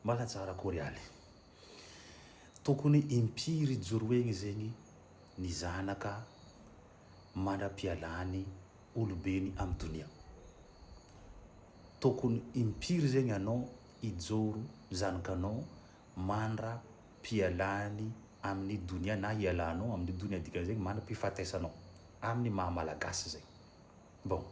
Mbala tsara akory aly. Tokony impiry joroegny zegny ny zanaka mandra-pialany olobeny amy donia. Tokony impiry zegny anao hijoro zanakanao mandra-pialany amin'ny donia na hialanao amin'ny donia, dikan'izegny mandra-pifatesanao amin'ny maha Malagasy zegny. Bon,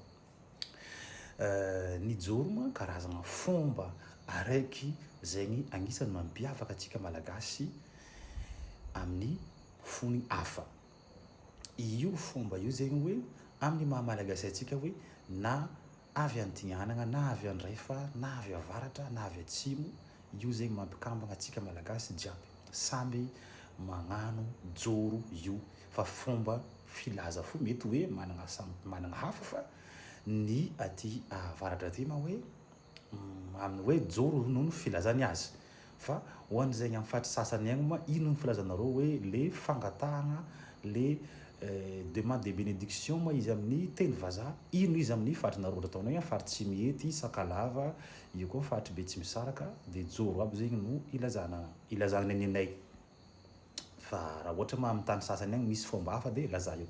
ny joro moa karazagna fomba araiky zegny agnisan'ny mampiavaka antsika Malagasy amin'ny fony hafa. Io fomba io zegny hoe amin'ny maha Malagasy antsika hoe na avy antignanana na avy andrefa na avy avaratra na avy atsimo, io zegny mampikambagna antsika Malagasy jiaby. Samby magnano joro io fa fomba filaza fo mety hoe managna samy managna hafa fa ny aty avaratra aty ma hoe amin'ny hoe joro no filazany azy. Fa ho an'izay amin'ny faritry sasany agny moa ino no filazanareo hoe le fangatahagna le demande de bénédiction moa izy amin'ny teny vazaha, ino izy amin'ny faritrinareo? Ohatra ataonay amin'ny faritry Tsimihety, Sakalava, io koa faritry Betsimisaraka de joro aby zegny no ilazana ilazana ny anay. Fa raha ohatra moa amin'ny tany sasany agny misy fomba hafa de lazà eo.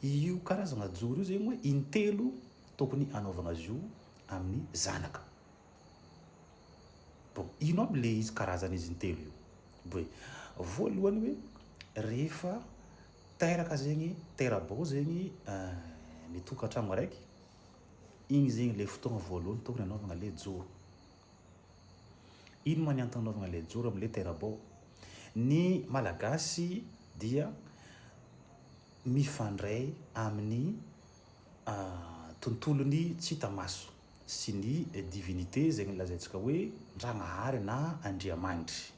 Io karazagna joro io zegny hoe intelo tokony anaovagna azy io amin'ny zanaka. Bon, ino aby le izy karazany izy intelo io? Boe, voalohany hoe rehefa teraka zegny, tera-bao zegny ny tokantragno araiky, igny zegny le fotoagna voalohany tokony anaovagna le joro. Ino ma ny antony anaovagna le joro amle tera-bao? Ny Malagasy dia mifandray amin'ny tontolon'ny tsy hita maso sy ny divinité zegny lazaintsika hoe Ndragnahary na Andriamanitry.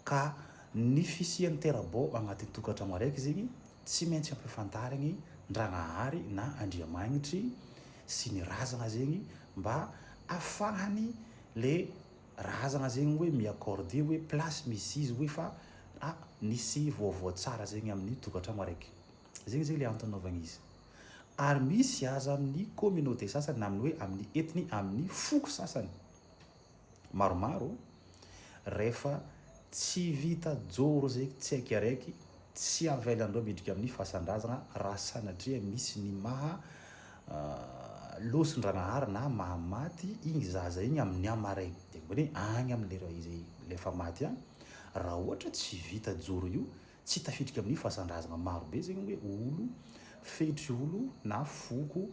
Ka ny fisian'ny tera-bao agnatin'ny tokantragno araiky zegny tsy maintsy ampifantarigny Ndragnahary na Andriamagnitry sy ny razagna zegny mba afahany le razagna zegny hoe mi-accorder hoe place misy izy hoe fa ah nisy vaovao tsara zegny amin'ny tokantragno araiky. Zegny zegny le antony anaovagna izy. Ary misy aza amin'ny communauté sasany na amin'ny hoe amin'ny ethnie, amin'ny foko sasany maromaro rehefa tsy vita joro zegny tsy aiky araiky tsy avelandreo midriky amin'ny fasan-drazagna raha sanatria misy ny maha loson-dragnahary na mahamaty igny zaza igny amin'ny hamaray de hoe agny amin'ny lera izy le efa maty agny raha ohatra tsy vita joro io tsy tafidriky amin'ny fasan-drazagna. Maro be zegny hoe olo fetry olo na foko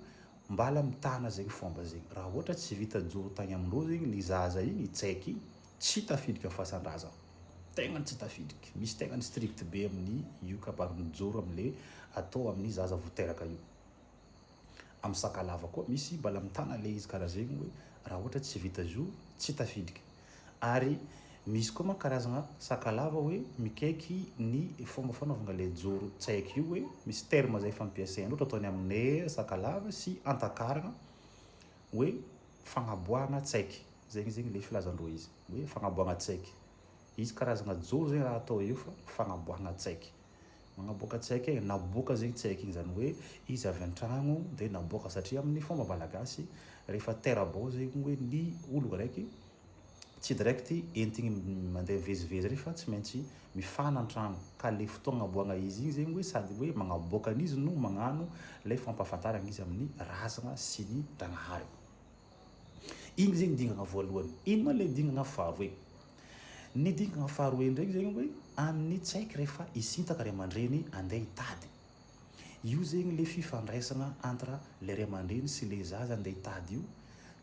mbala mitana zegny fomba zegny raha ohatra tsy vita joro tagny amindreo zegny le zaza igny tsaiky igny tsy tafidriky amin'ny fasan-drazagna, tegna tsy tafidriky. Misy tegna strict be amin'ny io kabarin'ny joro amle atao amin'ny zaza vao teraka io. Amin'ny Sakalava koa misy mbala mitana le izy karaha zegny hoe raha ohatra tsy vita zo tsy tafidriky. Ary misy koa manko karazagna Sakalava hoe mikaiky ny fomba fanaovagna le joro tsaiky io hoe misy terme zay fampiasaindreo ohatra ataony aminay Sakalava sy Antakaragna hoe fagnaboahagna tsaiky, zegny zegny le filazandreo izy hoe fagnaboahagna tsaiky. Izy karazagna joro zegny raha atao io fa fagnaboahagna tsaiky. Magnaboaka tsaiky e, naboaka zegny tsaiky igny zany hoe izy avy an-tragno de naboaka satria amin'ny fomba malagasy rehefa tera-bao zegny hoe ny olo araiky tsy direct entigny mandeha mivezivezy regny fa tsy maintsy mifana an-tragno ka le fotoagna agnaboahagna izy igny zegny hoe sady hoe magnaboaka an'izy no magnano lay fampahafantaragna izy amin'ny razagna sy ny Ndragnahary. Igny zegny dingana voalohany. Ino ma le dingana faharoe? Ny dingana faharoe ndraiky zegny hoe amin'ny tsy haiko rehefa hisintaka ray aman-dreny andeha hitady. Io zegny le fifandraisana entre le ray aman-dreny sy le zaza andeha hitady io,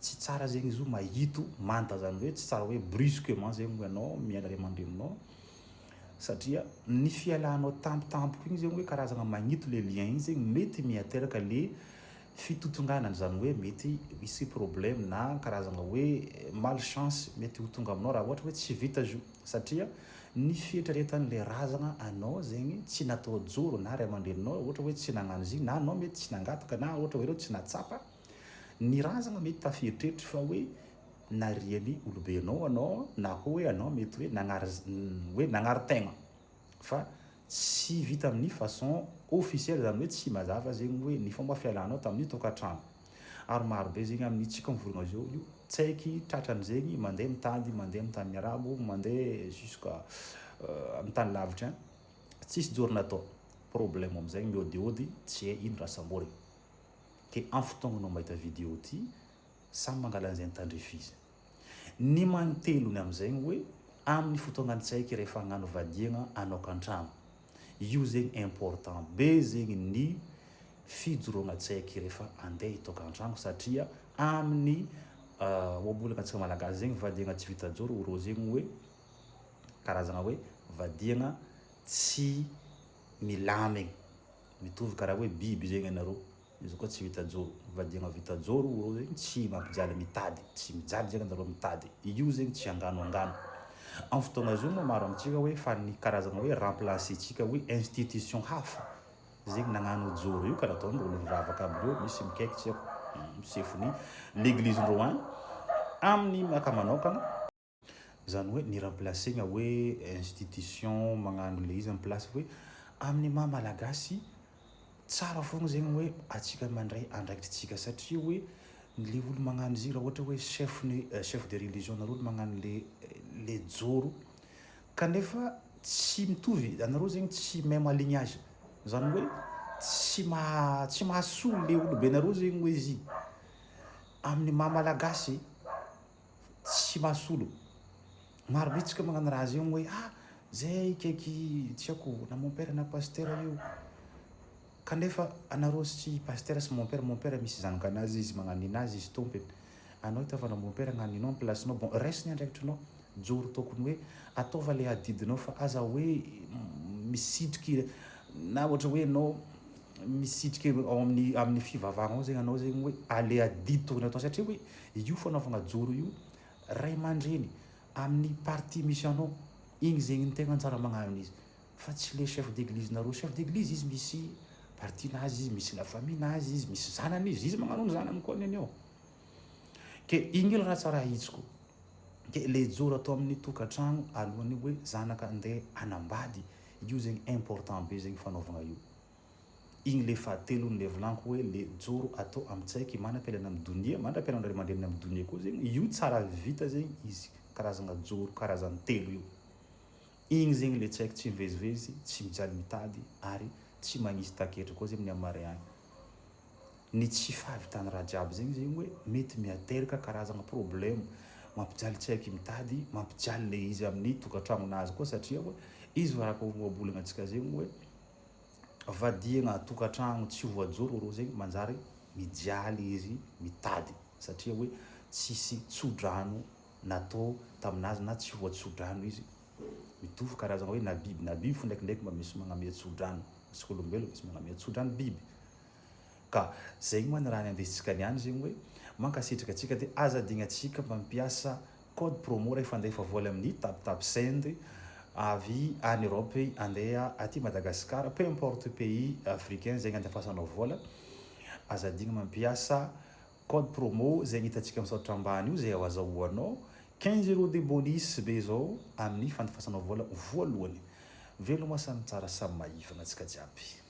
tsy tsara zegny izy io mahito manta zany hoe tsy tsara hoe brusquement zegny hoe anao miala ray aman-dreninao satria ny fialanao tampotampoka igny zegny hoe karazagna magnito le lien igny zegny mety miateraka le fitotonganana, izany hoe mety hisy problème na karazagna hoe malchance mety ho tonga aminao raha ohatra hoe tsy vita izy io satria ny fieritreretan'le razagna anao zegny tsy natao joro na ray aman-dreninao ohatra hoe tsy nagnano izy igny na anao mety tsy nangataka na ohatra hoe reo tsy nahatsapa ny razagna mety tafieritreritry fa hoe narian'ny olobenao anao na koa hoe anao mety hoe nagnary hoe nagnary tegna fa tsy vita amin'ny façon officielle zany hoe tsy mazava zegny hoe ny fomba fialanao tamin'ny tokantrano. Ary maro be zegny amin'ny tsika mivolagna zao io. Tsaiky tratran'izegny mandeha mitady, mandeha amin'ny tany arabo, mandeha jusqu'à amin'ny tany lavitra agny, tsisy joro natao. Problème amizay miôdiôdy tsy hay ino raha samborigny. Ke amin'ny fotoagna anao mahita vidéo ty, samy mangala an'izay tandrify izy. Ny magnitelony amizegny hoe amin'ny fotoagnany tsaiky rehefa hagnano vadiagna anôkan-tragno. Io zegny important be zegny ny fijoroagna tsaiky rehefa andeha hitokan-tragno satria amin'ny ohabolana antsika malagasy zegny vadiagna tsy vita joro rô zegny hoe karazagna hoe vadiagna tsy milamigny. Mitovy karaha hoe biby zegny anareo izy koa tsy vita joro. Vadiagna vita joro rô zegny tsy mampijaly mitady, tsy mijaly zegny anareo mitady. Io zegny tsy angano angano. Amin'ny fotoagna zio moa maro amintsika hoe fa ny karazagna hoe remplacer-tsika hoe institution hafa zegny nagnano joro io karaha ataon'ny olo mivavaka aby reo, misy mikaiky tsy haiko sefony l'église-ndreo agny. Amin'ny maka manokagna, zany hoe ny remplacer-gna hoe institution magnano le izy en place hoe amin'ny maha malagasy tsara foagna zegny hoe atsika mandray andraikitritsika satria hoe le olo magnano izy raha ohatra hoe chef-ny chef de religion nareo olo magnano le joro kanefa tsy mitovy anareo zegny, tsy même alignage, zany hoe tsy mahasolo le olobenareo zegny hoe izy amin'ny maha malagasy tsy mahasolo. Maro be tsika magnano raha zegny hoe ah zay kaiky tsy haiko na mon père na pasteur io, kanefa anareo sy pasteur sy mon père, mon père misy zanakanazy izy magnano ninazy izy tompony, anao itiavanao mon père hagnano ninao en place-nao. Bon, raisy ny andraikitrinao joro, tokony hoe ataova le adidinao fa aza hoe misitriky na ohatra hoe anao misitriky ao amin'ny fivavahana ao zegny anao zegny hoe ale adidy tokony atao satria hoe io fanaovagna joro io ray aman-dreny amin'ny partie misy anao igny zegny ny tegna tsara magnano izy fa tsy le chef d'église nareo. Chef d'église izy misy partie-nazy izy, misy la famille-nazy izy, misy zanany izy, izy magnano ny zanany koa neny ao ke igny raha tsara ahitsiko ke le joro atao amin'ny tokantragno alohan'ny hoe zanaka andeha hanambady io zegny important be zegny fanaovagna io. Igny le fahatelony le volaniko hoe le joro atao amin'ny tsaiky manam-pialana amin'ny donia, mandra-pialana ray aman-dreniny amin'ny donia koa zegny io tsara vita zegny izy. Karazagna joro karazany telo io igny zegny le tsaiky tsy mivezivezy, tsy mijaly mitady ary tsy magnisy taketra koa zegny amin'ny amaray agny. Ny tsy fahavitany raha jiaby zegny zegny hoe mety miateraka karazagna problème mampijaly tsaiky mitady, mampijaly le izy amin'ny tokantragnonazy koa satria hoe izy araka ohabolana antsika zegny hoe vadiagna tokantragno tsy voajoro rô zegny manjary mijaly izy mitady satria hoe tsisy tsodrano natao taminazy na tsy voatsodrano izy. Mitovy karazagna hoe na biby, na biby fo ndraikindraiky mba misy magnamia tsodrano, antsika olombelogno misy magnamia tsodrano biby. Ka zegny moa ny raha niandesintsika niany zegny hoe mankasitraka antsika de aza adignatsika mampiasa code promo rehefa andefa vola amin'ny Taptap Send avy any Europe andeha aty Madagascar, peu importe pays africain zegny andefasanao vola, aza adigna mampiasa code promo zegny hitantsika misaotra ambany io zay azahoanao 15 € de bonus be zao amin'ny fandefasanao vola voalohany. Veloma samy tsara samy maivana antsika jiaby.